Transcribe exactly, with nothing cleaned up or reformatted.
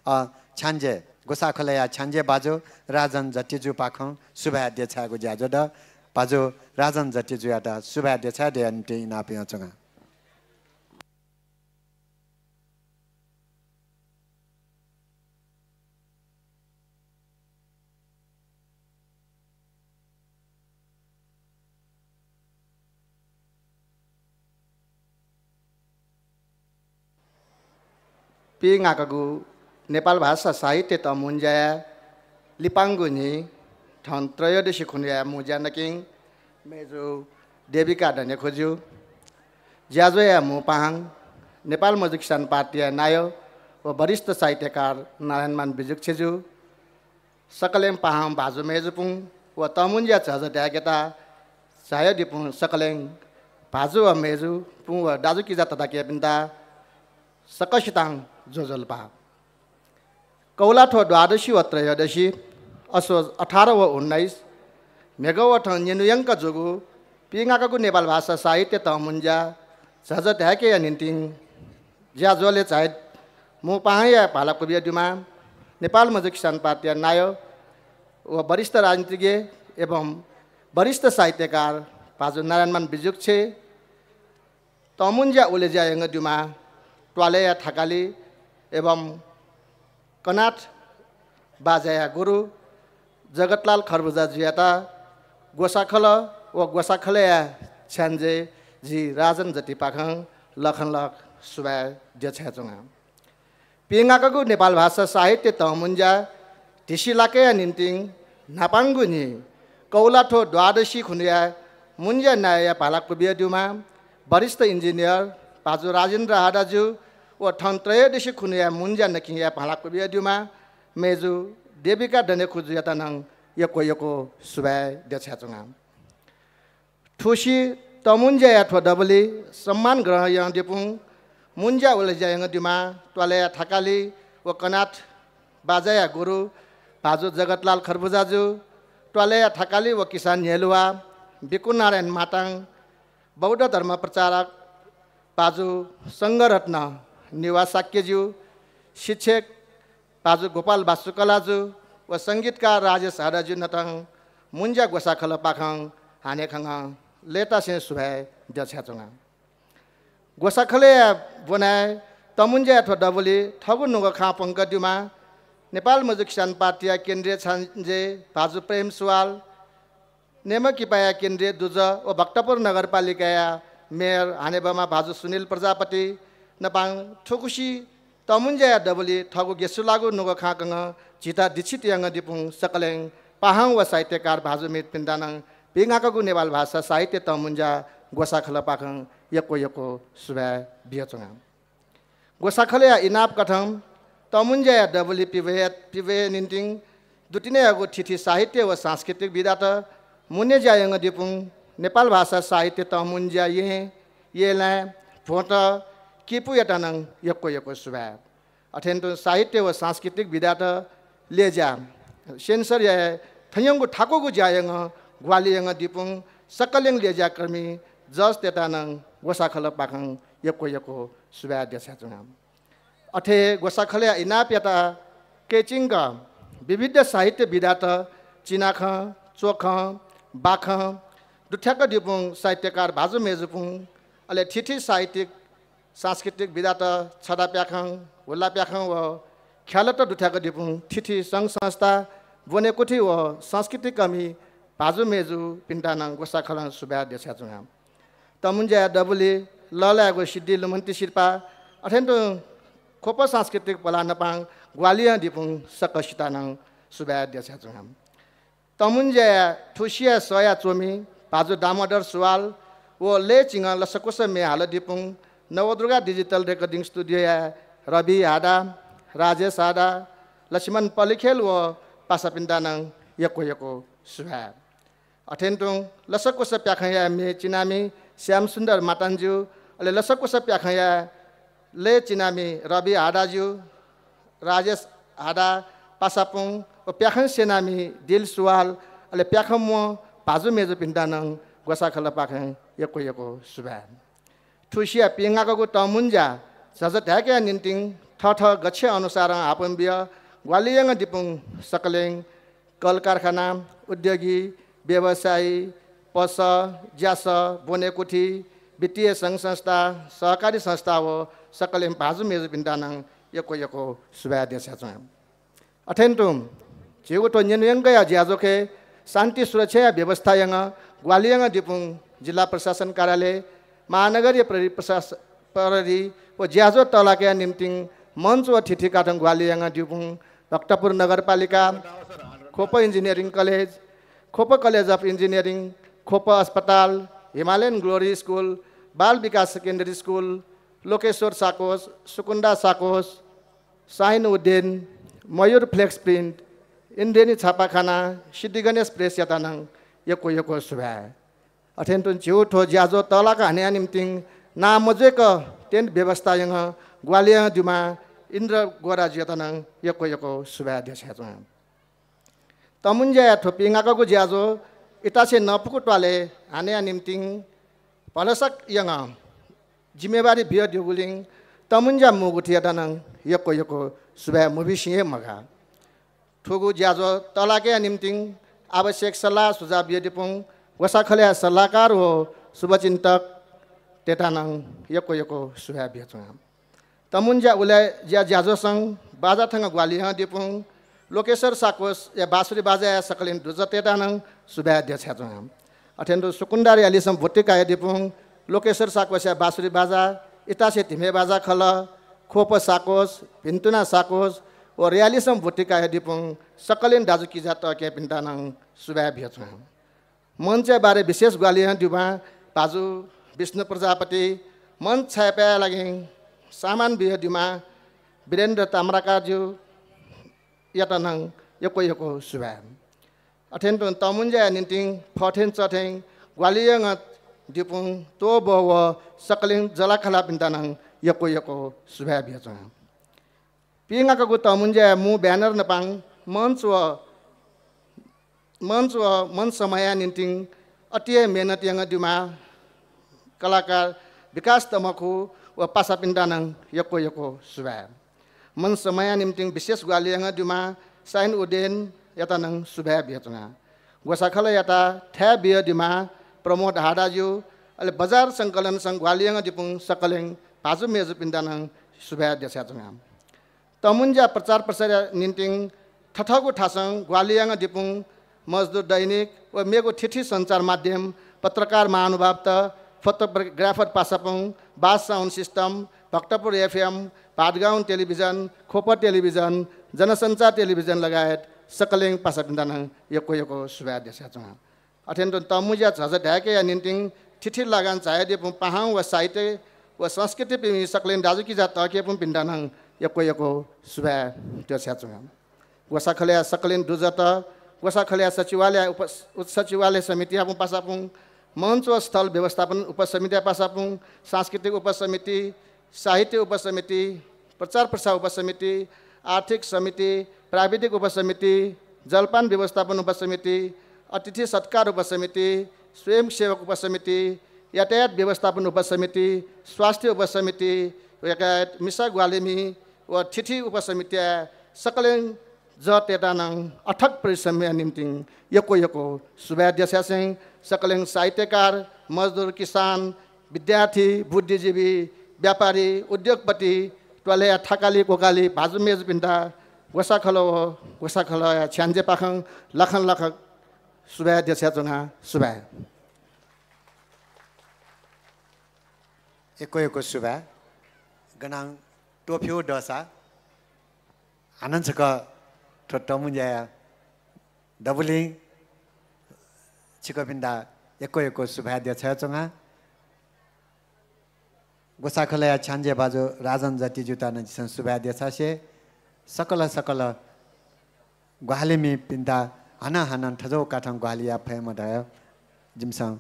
अ, छ्याञ्जे, ग्वसाखलया छ्याञ्जे भाजु राजन जत्तिजुपाखं सुभाय् देछायेगु ज्या जुल। भाजु राजन जत्तिजुयात सुभाय् देछाये दयेया निंतिं इनाप यानाच्वना। पिंगाकःगु नेपाल भाषा साहित्य तःमुंज्याया लिपांगु न्हि थन त्रयोदशी खुन्हुया मुंज्या नकिं मय्जु देविका धनेखुजु, ज्याझ्वःया मू पाहां, नेपाल मजदुर किसान पार्टीया नायः व वरिष्ठ साहित्यकार नारायणमान बिजुक्छेजु, सकलें पाहां भाजु मय्जुपुं व तःमुंज्या झःझः धायेकेत झायादीपुं सकलें भाजु व मय्जुपुं व दाजुकिजा तताकेहेँपिन्त सकसितं ज्वजलपा। कौलाथ्व द्वादशी व त्रयोदशी, असोज अठार व उन्नाइस, म्हिगः व थन न्यनुयंक जूगु पिंगाकःगु नेपाल भाषा साहित्य तःमुंज्या झःझः धायेकेया निंतिं ज्याझ्वलय् झायादीगु मू पाहांया भाला क्वबिया दुमा नेपाल मजदुर किसान पार्टीया नायः व वरिष्ठ राजनीतिज्ञ एवं वरिष्ठ साहित्यकार भाजु नारायणमान बिजुक्छे, तःमुंज्या उलेज्या यंगु दुमा त्वालय्या थकालि एवं कनाथ बाजाया गुरु जगतलाल खर्बुजाजुयात ग्वसाखलः व ग्वसाखलःया छ्याञ्जे जि राजन जत्तिपाखं लखंलख सुभाय् देछायेच्वना। पिंगाकःगु नेपाल भाषा साहित्य तःमुंज्या धिसिलाकेया निंतिं न्हापांगु न्हि कौलाथ्व द्वादशी खुन्हुया मुंज्या नायःया भाला क्वबिया दुमा वरिष्ठ इन्जिनियर भाजु राजेन्द्र हाडाजु व थन त्रयोदशी खुन्हुया मुंज्या नकिंया भाला क्वबिया दुमा मय्जु देविका धनेखुजुयात नं यक्व यक्व सुभाय् देछायेच्वना। थुसी तःमुंज्याया थ्व दबुलिइ सम्मान ग्रहण यानादीपुं मुंज्या उलेज्या यंगु दुमा त्वालय्या थकालि व कनाथ बाजाया गुरु भाजु जगतलाल खर्बुजाजु, त्वालय्या थकालि व किसान न्ह्यलुवा बिकुनारायण मातां, बौद्ध धर्म प्रचारक भाजु संघरत्न निवा शाक्यजु, शिक्षक भाजु गोपाल वास्तुकलाजु व संगीतकार राजेश हाडाजु नतं मुंज्या ग्वसाखलःपाखं हानं खंगु लय्तासें सुभाय् देछायेच्वना। ग्वसाखलःया ब्वनाय् तःमुंज्याया थ्व दबुलिइ थःगु नुगः खँ प्वंकादीम्ह नेपाल मजदुर किसान पार्टीया केन्द्रीय छ्याञ्जे भाजु प्रेम सुवाल, नेमकिपाया केन्द्रीय दुजः व भक्तपुर नगरपालिकाया मेयर हनेबहःम्ह भाजु सुनिल प्रजापति नापं थुगुसी तःमुंज्याया दबुलिइ थःगु गेसुलाःगु नुगः खँ कनाः झीत दीक्षित यानादीपुं सकलें पाहां व साहित्यकार भाजु मय्जुपिन्त नं पिंगाकःगु नेपाल भाषा साहित्य तःमुंज्या ग्वसाखलःपाखं यक्व यक्व सुभाय् बियाच्वना। ग्वसाखलःया इनाप कथं तःमुंज्याया दबुलिइ पिब्वये, पिब्वयेया निंतिं दुतिनेयागु थीथी साहित्य व सांस्कृतिक विधात मुंज्या यानादीपुं नेपाल भाषा साहित्य तःमुंज्या येँ, येँलाय्, भ्वंत, किपूयात नं यक्व यक्व सुभाय्। अथें तुं साहित्य व सांस्कृतिक विधात लय्ज्या सेन्सरया थज्याःगु थाकुगु ज्या यानाः ग्वाहालि यानादीपुं सकलें लय्ज्याकर्मी जजतय्त नं ग्वसाखलःपाखं यक्व यक्व सुभाय् देछायेच्वना। अथे ग्वसाखलःया इनापयात कय्चिंक विविध साहित्य विधात चिनाखँ, च्वखँ, बाखँ दुथ्याकादीपुं साहित्यकार भाजु मय्जुपुं, अले थीथी साहित्यिक सांस्कृतिक विधात छता प्याखं, हुला प्याखं व ख्यालत दुथ्याकादीपुं थीथी संघ संस्था, ब्वनेकुथि व संस्कृतिकर्मी भाजु मय्जुपिन्त नं ग्वसाखलं सुभाय् देछायेच्वना। तःमुंज्याया दबुलिइ लःल्हायेगु सिद्धि लुमन्ति सिरपाः, अथें तुं ख्वप सांस्कृतिक पलाः नापं ग्वाहालि यानादीपुं सकसितं नं सुभाय् देछायेच्वना। तःमुंज्याया थुसिया सःया च्वमि भाजु दामोदर सुवाल व लय्चिंगः लसकुस म्ये हालादीपुं नवदुर्गा digital recording studio-या रवि हाडा, राजेश हाडा, लक्ष्मण पलिखेल व पासापिन्त नं यक्व यक्व सुभाय्। अथें तुं लसकुस प्याखंया म्ये चिनामि श्यामसुन्दर मातांजु, अले लसकुस प्याखंया लय् चिनामि रवि हाडाजु, राजेश हाडा, पासापुं व प्याखं स्यनामि दिल सुवाल, अले प्याखं म्वः भाजु मय्जुपिन्त नं ग्वसाखलःपाखें यक्व यक्व सुभाय्। थुसिया पिंगाकःगु तःमुंज्या झःझः धायेकेया निंतिं थःथः गच्छे अनुसारं हापं बिय ग्वाहालि यानादीपुं सकलें कलकारखाना, उद्योगी, व्यवसायी, पसः, ज्यासः, ब्वनेकुथि, वित्तीय संघ संस्था, सहकारी संस्था व सकलें भाजु मेजुपिन्त नं यक्व यक्व सुभाय् देछाय् च्वना। अथें तुं झीगु थ्व न्यंन्यंकया ज्याझ्वः खँय् शान्ति सुरक्षाया व्यवस्था यानाः ग्वाहालि यानादीपुं जिल्ला प्रशासन कार्यालय, महानगरीय प्रहरी प्रशास-, प्रहरी व ज्याझ्वः तःलाकेया निंतिं मञ्च व थिथिकाथं ग्वाहालि यानादीपुं भक्तपुर नगरपालिका, Khwopa engineering college, Khwopa college of engineering, Khwopa अस्पताल, हिमालयन ग्लोरी स्कुल, बाल विकास secondary school, लोकेश्वर साकोस, सुकुन्दा साकोस, शाहिन उद्देन, मयूर flex print, इन्द्रेणी छापाखाना, सिद्धिगणेश प्रेसयात नं यक्व यक्व सुभाय्। अथें तुं झीगु थ्व ज्याझ्वः तःलाका हनेया निंतिं नां मजुइक टेन्ट व्यवस्था यानाः ग्वाहालि यानादीम्ह इन्द्र गोराजुयात नं यक्व यक्व सुभाय् देछाय् च्वना। तःमुंज्याया थ्व पिंगाकःगु ज्याझ्वः इतासे नपुकु त्वालय् हनेया निंतिं भलसा यानाः जिम्मेवारी बियादीगुलिं तःमुंज्या मुगुथियात नं यक्व यक्व सुभाय् मबिसें हे मगाः। थुगु ज्याझ्वः तःलाकेया निंतिं आवश्यक सल्लाह सुझाव बियादीपुं ग्वसाखलया सल्लाहकार व शुभचिन्तकतय्त नं यक्व यक्व सुभाय् बियाच्वना। तःमुंज्या उलाय् ज्या ज्याझ्वलय् बाजा थंगः ग्वाहालि यानादीपुं लोकेश्वर साकोसया बाँसुरी बाजाया सकलें दुजःतय्त नं सुभाय् देछाय् च्वना। अथें तुं सुकुन्दा rally-स ब्वति कयादीपुं लोकेश्वर साकोसया बाँसुरी बाजा, इतासे धिमे बाजा खलः, ख्वप साकोस, भिन्तुना साकोस व rally-स ब्वति कयादीपुं सकलें दाजुकिजातय्‌पिन्त नं सुभाय् बियाच्वना। मञ्चया बारे विशेष ग्वाहालि यानादीम्ह भाजु विष्णु प्रजापति, मञ्च छाय्‌पाय्‌या लागि सामान बियादीम्ह वीरेन्द्र ताम्राकारजुयात नं यक्व यक्व सुभाय्। अथें तुं तःमुंज्याया निंतिं फःथें चःथें ग्वाहालि यानादीपुं त्वःबः व सकलें जःलाखःलापिन्त नं यक्व यक्व सुभाय् बियाच्वना। पिंगाकःगु तःमुंज्याया मू banner न्हापां मञ्च व, मञ्च व मञ्च समूहया निंतिं अति हे मेहनत यानादीम्ह कलाकार विकास तमखु व पासापिन्त नं यक्व यक्व सुभाय्। मञ्च समूहया निंतिं विशेष ग्वाहालि यानादीम्ह शाहिन उद्देनयात नं सुभाय् बियाच्वना। ग्वसाखलयात थाय् बियादीम्ह प्रमोद हाडाजु, अले बजार संकलनसं ग्वाहालि यानादीपुं सकलें भाजु मेजुपिन्त नं सुभाय् देछाय् च्वना। तःमुंज्या प्रचार प्रसारया निंतिं थथःगु थासं ग्वाहालि यानादीपुं मजदुर दैनिक व मेगु थीथी सञ्चार माध्यम, पत्रकार महानुभावत, photographer पासापुं, बास sound system, भक्तपुर FM, भादगाउँ टेलिभिजन, ख्वप टेलिभिजन, जनसञ्चार टेलिभिजन लगायत सकलें पासापिन्त नं यक्व यक्व सुभाय् देछाय् च्वना। अथें तुं तःमुंज्या झःझः धायेकेया निंतिं थीथी लागां झायादीपुं पाहां व साहित्य व संस्कृतिप्रेमी सकलें दाजुकिजातय्‌पिन्त नं यक्व यक्व सुभाय् देछाय् च्वना। ग्वसाखलया सकलें दुजःत, ग्वसाखलया सचिवालय उप-, सचिवालय समितियापुं पासापुं, मञ्च व स्थल व्यवस्थापन उपसमितिया पासापुं, सांस्कृतिक उपसमिति, साहित्य उपसमिति, प्रचार प्रसार उपसमिति, आर्थिक समिति, प्राविधिक उपसमिति, जलपान व्यवस्थापन उपसमिति, अतिथि सत्कार उपसमिति, स्वयंसेवक उपसमिति, यातायात व्यवस्थापन उपसमिति, स्वास्थ्य उपसमिति लगायत मिसा ग्वाहालिमि व थीथी उपसमितिया सकलें जःतय्‌त नं अथक परिश्रमया निंतिं यक्व यक्व सुभाय् देछासें सकलें साहित्यकार, मजदुर, किसान, विद्यार्थी, बुद्धिजीवी, व्यापारी, उद्योगपति, त्वालया थाकालि क्वकालि भाजु मेजुपिन्त ग्वसाखलः व ग्वसाखलःया छ्याञ्जेपाखें लाखं लाखं सुभाय् देछाय् च्वना। सुभाय्। यक्व यक्व सुभाय्। गनं त्वःफ्यू दःसा हानं छकः थ्व तःमुंज्याया दबुलिं छिकपिन्त यक्व यक्व सुभाय् देछाय् च्वना। ग्वसाखलःया छ्याञ्जे भाजु राजन जत्तिजुयात नं झीसं सुभाय् देछासे सकल सकल ग्वाहालिमिपिन्त हानं हानं थज्याःगु कथं ग्वाहालि याये फयेमा धयाः जिमिसं